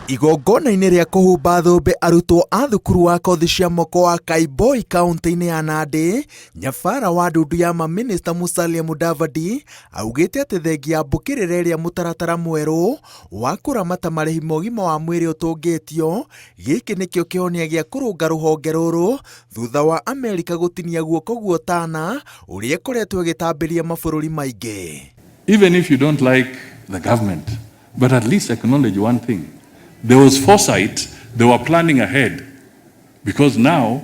Igongona-inĩ rĩa kũhumba thũmbĩ arutwo a thukuru wa kothi cia moko wa Kaiboi kaunti-inĩ ya Nandi, Nyabara wa ndundu ya mamĩnĩsta Musalia Mudavadi augĩte atĩ thengia ya mbũkĩrĩra ĩrĩa mũtaratara mwerũ wa kũramata marĩhi ma ũgima wa mwĩrĩ ũtũngĩtio, gĩkĩ nĩkĩo kĩhonia gĩa kũrũnga rũhonge rũrũ thutha wa Amerika gũtinia guoko guotana ũrĩa ĩkoretwo ĩgĩtambĩria mabũrũri maingĩ. Even if you don't like the government, but at least acknowledge one thing. There was foresight, they were planning ahead, because now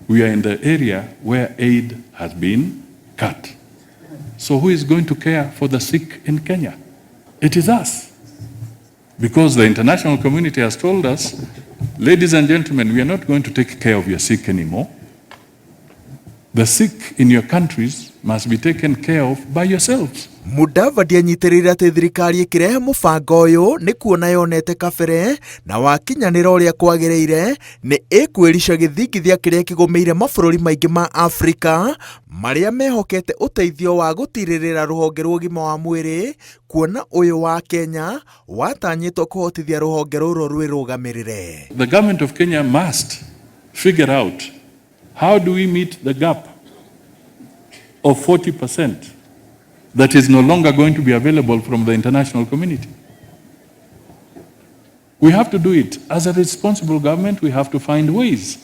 we are in the area where aid has been cut. So who is going to care for the sick in Kenya? It is us. Because the international community has told us, ladies and gentlemen, we are not going to take care of your sick anymore. The sick in your countries must be taken care of by yourselves. Mudavadi anyitĩrĩire atĩ thirikari ĩkĩrehe mũbango ũyũ nĩ kuona yonete kabere na wakinyanĩra ũrĩa kwagĩrĩire nĩ ĩkwĩrica gĩthingithia kĩrĩa kĩgũmĩire mabũrũri maingĩ ma Afrika marĩa mehokete ũteithio wa gũtirĩrĩra rũhonge rwa ũgima wa mwĩrĩ kuona ũyũ wa Kenya watanyĩtwo kũhotithia rũhonge rũrũ rwĩrũgamĩrĩre. The government of Kenya must figure out how do we meet the gap of 40% that is no longer going to be available from the international community. We have to do it. As a responsible government, we have to find ways.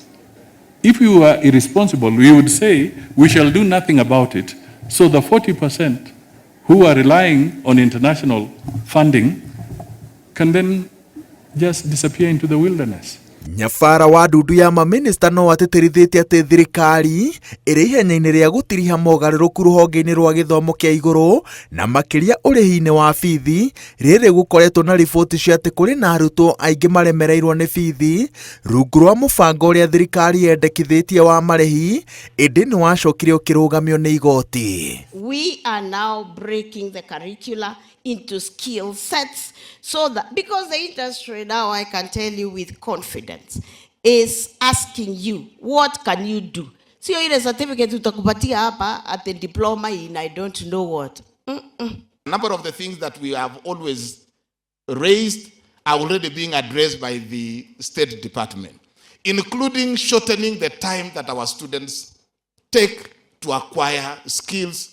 If we were irresponsible, we would say we shall do nothing about it. So the 40% who are relying on international funding can then just disappear into the wilderness. Nyabara wa ndundu ya mamĩnĩsta no atĩtĩrithĩtie atĩ thirikari ĩrĩ ihenya-inĩ rĩa gũtiriha mogarũrũku rũhonge-inĩ rwa gĩthomo kĩa igũrũ na makĩria ũrĩhi-inĩ wa bithi rĩrĩ gũkoretwo na riboti cia atĩ kũrĩ na arutwo aingĩ maremereirwo nĩ bithi rungu rwa mũbango ũrĩa thirikari yendekithĩtie wa marĩhi ĩndĩ nĩ wacokire ũkĩrũgamio nĩ igoti. We are now breaking the curricula into skill sets so that, because the industry now, I can tell you with confidence, is asking you, what can you do? Sio ile certificate utakupatia hapa at the diploma in I don't know what. A number of the things that we have always raised are already being addressed by the State Department, including shortening the time that our students take to acquire skills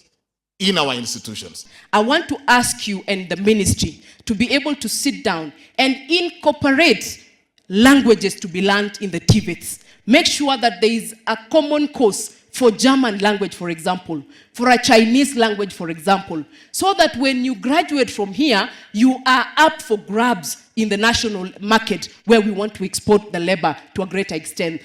in our institutions. I want to ask you and the ministry to be able to sit down and incorporate languages to be learned in the TVETs. Make sure that there is a common course for German language, for example, for a Chinese language, for example, so that when you graduate from here, you are up for grabs in the national market where we want to export the labor to a greater extent.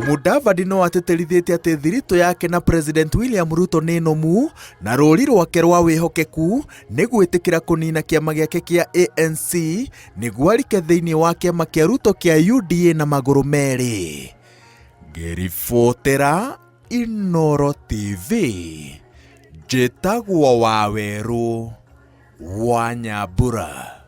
Mudavadi no atĩtĩrithĩtie atĩ thiritũ yake na President William Ruto nĩ nũmu na rũri rwake rwa wĩhokeku nĩ gwĩtĩkĩra kũnina kĩama gĩake kĩa ANC nĩguo arike thĩinĩ wa kĩama kĩa Ruto kĩa UDA na magũrũ merĩ. Ngĩribotera Inooro TV njĩtagwo Wawerũ wa Nyambura.